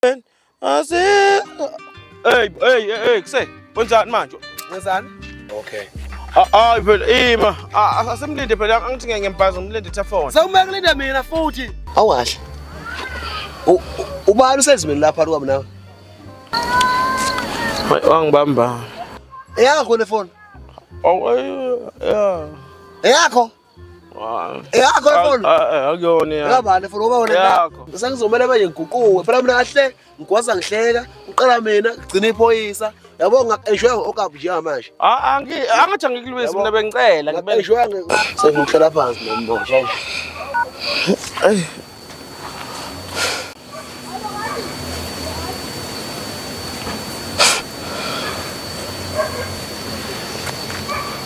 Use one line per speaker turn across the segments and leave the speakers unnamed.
Hey hey hey kuse wenzani manje?
Wenzani? Okay.
Hayi phela ima asemlinde phela angithi ngeke ngemphaza ngimlinde ithefoni.
Sewumeke kulinde mina futhi. Awukahle. Ubani usezimeni lapha kwami nawe?
Wangibamba.
Eyakho le phone?
Oh yeah.
Eyakho? Eyakho le phone?
Akuyona ya.
Ngaba le phone ngoba wena sengizomela manje ngiguquke. Phela mina kahle ngigwaza ngihleka, uqala mina ngigcina iphoyisa. Yabo ngaku-enjoy okabi nje manje.
Angithi angikulwisi mina bengicela
ngibe-enjoy sengihlala phansi nombo nje.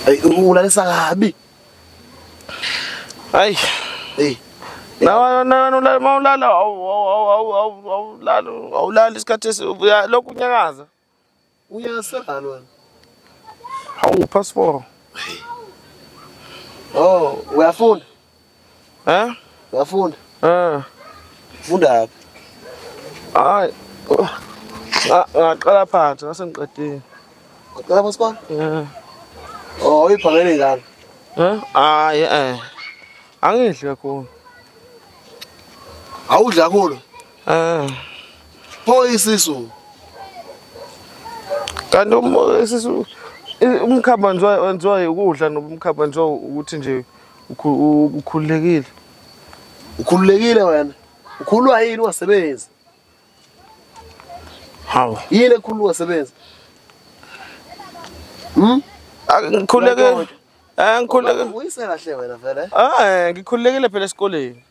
Ay ulalisa kabi.
Ay.
Hey.
Na mawulala awulala isikhathi lokhu unyakaza.
Uyasakala wena.
Hawu past 4.
Oh, uyafunda?
Eh?
Uyafunda?
Eh.
Ufunda phi?
Hayi. Ngaqala phansi ngase ngiqedile.
Uqala phansi kwani?
Yeah.
Oh, uyiphangele ngani?
Eh? Hayi eh. Angidli kakhulu.
Awudli kakhulu?
Eh.
Pho isisu.
Kanti isisu umkhaba wenziwa ukudla noma umkhaba wenziwa ukuthi nje ukhululekile.
Ukhululekile wena. Ukhululwa yini ungasebenzi?
Hawu.
Yini ekhululwa ungasebenzi?
Ngikhululeke. Ngikhululeke.
Uyise kahle wena vele.
Ngikhululekile phela esikoleni.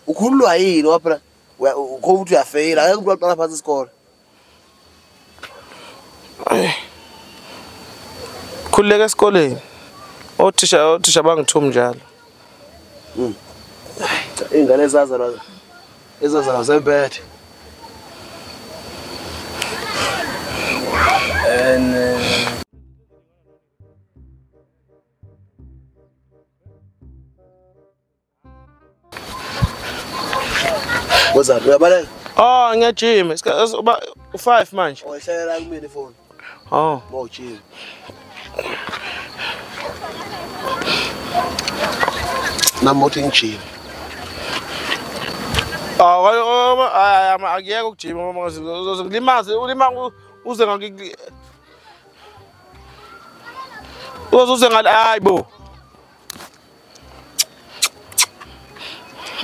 Ukhululwa yini ngoba phela ukho ukuthi uyafeyila, akekho umuntu oqala phansi isikole.
Khululeka esikoleni. Othisha bangithuma njalo.
Ingane ezazalwa zembethe. Wozani uyabaleka?
Oh ngiyajima. Uba u5 manje.
Oh ihlela kumina ifoni.
Oh.
Mawujima. Nami uthi ngijima.
Akuyeke ukujima mama uzongilimaza ulima uze ngaki uze ngale hayibo.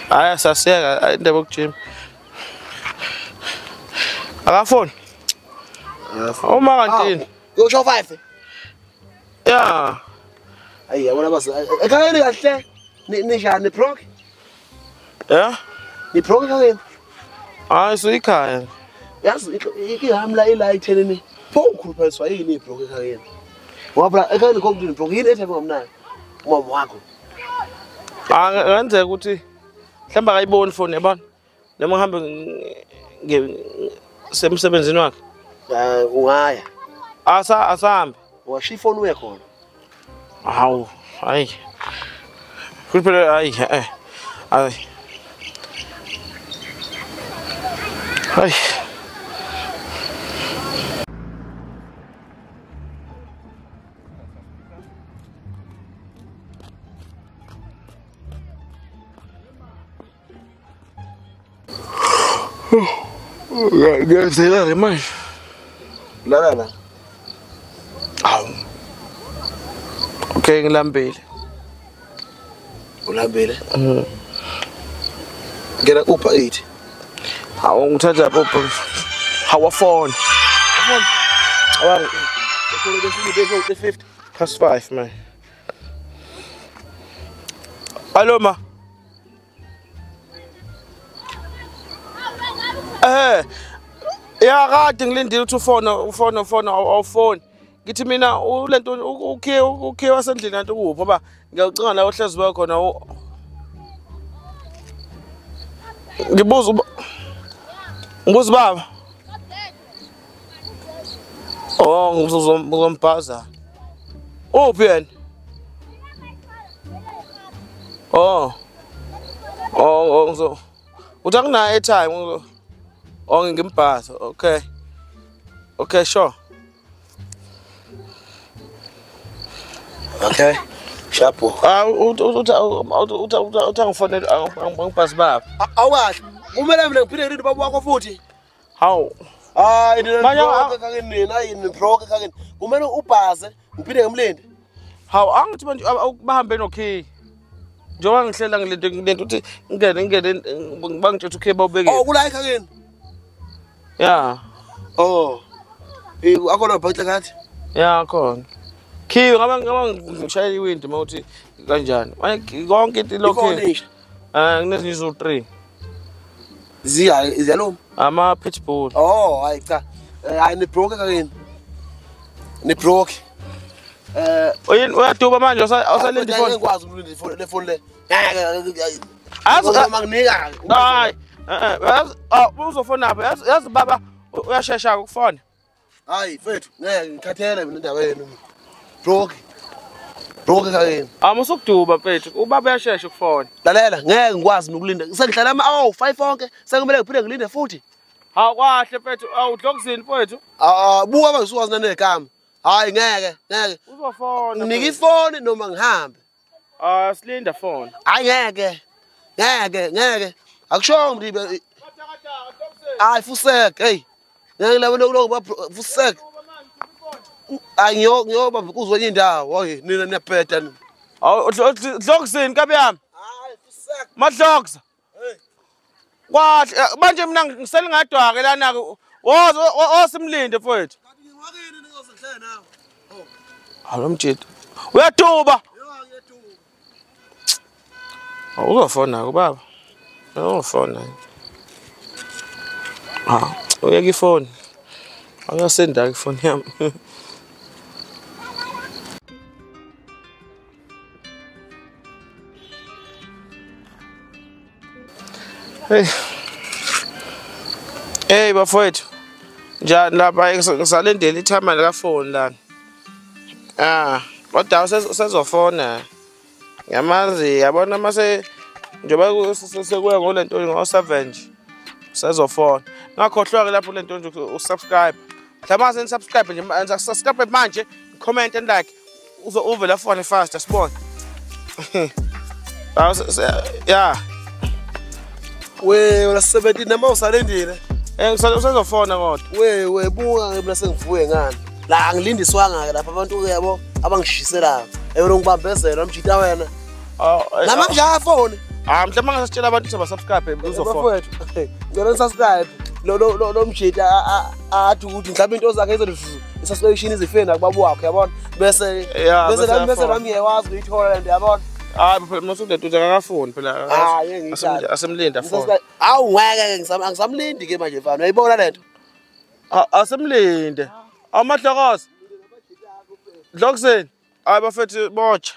Hayi sasiyeka indaba yokujima. Akafoni. Uma kantini.
Uyosho 5.
Yeah.
Ayi yabona bas. Ekhayeni kahle. Ninjani nibrok?
Yeah.
Nibrok ekhayeni?
Hayi siyikhaya.
Yazi ihami la ila ekuthenini. Pho ukhuluphaliswa yini ibrok ekhayeni? Ngoba phela ekhayeni konke nibrok yini ethi ngomnayo? Umama wakho.
Ngenzeka ukuthi mhlawumbe akayiboni ifoni yabona. Noma ngihambe semsebenzini wakhe.
Ungaya.
Asahambe.
Washiya ifoni uye khona.
Hawu, hayi. Kuphela hayi hayi. Hayi. Ngiyazela manje.
Lala la.
Awu. Okay ngilambile.
Ulambile? Ngena upha 8.
Hawu ngithatha upha. Hawa phone.
Phone.
Hawu.
50
past 5 man. Allo ma. Ya kade ngilindile ukuthi ufone awufone. Ngithi mina ulento ukhiye wasendlini kanti ukuphi ngoba ngiyawucinga la ohlezi bayo khona. Ngibuza baba. Oh ngizombhaza. Uphi yena? Oh. Oh ngizo. Uthi anginayo airtime. Oh ngimbhaso. Okay. Okay, sure.
Okay. Shapo.
Ah, uthi angifonele angibhasi baba.
Awukahle. Kumele mina ngiphinde ngilinde baba wakho futhi.
Hawu.
Hayi nina kakini nina yini broke kakini. Kumele ubhaze ngiphinde ngimlinde.
Hawu angithi manje bahambe nokey. Njengoba ngihlela ngilinde ngilinde ukuthi ngene bangitshela ukey bawubekile.
Oh kula ekhakeni.
Yeah.
Oh. Akona bhakle kathi?
Yeah khona. Key ngaba ngishayela iwindi mawuthi kanjani. Manje konke into lokho. Kunezinye zo 3.
Ziyaluma.
Ama pitbull.
Oh, hayi cha. Hayi ni broke kakini. Ni broke.
Oyini uyaduba manje usalinde ifoni.
Ngikwazi ukulinda ifoni le phone le.
Azi
manginika.
Hayi. Yazi uzofona pha. Yazi baba uyashesha ukufona.
Hayi mfethu, ngeke ngikhathele mina indaba yenu. Broke. Broke kakini.
Amusukuduba mfethu, ubaba uyashesha ukufona.
Lalela, ngeke ngikwazi mina ukulinda. Sengihlala ama 5 onke, sekumele ngiphinde ngilinde futhi.
Hawu kahle mfethu, awudlokuzini mfethu.
Ah, buka abangisukazi nanegama. Hayi ngeke, ngeke.
Uzofona.
Nginika ifoni noma ngihambe.
Ah, silinda phone.
Hayi ngeke. Ngeke, ngeke. Akushongo mntu. Hayi fusek, hey. Ngeke labo lokho fusek. Hayi ngiyoba kuzwe indawo. Hayi nina niyabheda nina.
Awu dlokuzini kabi yami.
Hayi fusek.
Madlokza.
Hey.
Kwahle manje mina ngisele ngadwa ke lana ke. Woza simlinde mfowethu. Hawu mjita. Uyaduba. Uzofona ke baba. Uzofona. Ah, uyeka ifoni. Awuyasenda ifoni yami. Hey. Hey bafowethu. Njani lapha ngisalindele ithama lika phone lana. Ah, kodwa usezofona. Ngiyamazi yabona mase njengoba sekuya ngolento ngo7 nje. Usezofona. Ngakhohlwa ke lapho lento nje usubscribe. Mhlawumbe sen subscribe nje, subscribe manje, comment and like. Uzovela phone fast sibone. Ah, yeah.
We wena 17 nama usalindile.
Usezofona kodwa.
We buka mina sengivuke ngani. La angilindiswanga ke lapha abantu yabo abangishiselayo. Ewena ngibambezela umjita wena. Nama nje phone.
Ah mhlawumbe ngasitshela abantu ukuthi ba-subscribe uzofona.
Bafowethu. Ngicela subscribe. Lo mjita athi ukuthi mhlawumbe into zakhe izothi subscription izifenda kubaba wakhe yabona. Bese bese nami ngiyawazi ukuyithola lento yabona.
Hayi phela masukulethu akafuni phela.
Hayi
asemlinda phone.
Awu ngeke angisamlindi ke manje mfana. Uyayibona lento?
Asemlinde. Amadlokoza. Dlokuseni. Hayi bafethu botsha.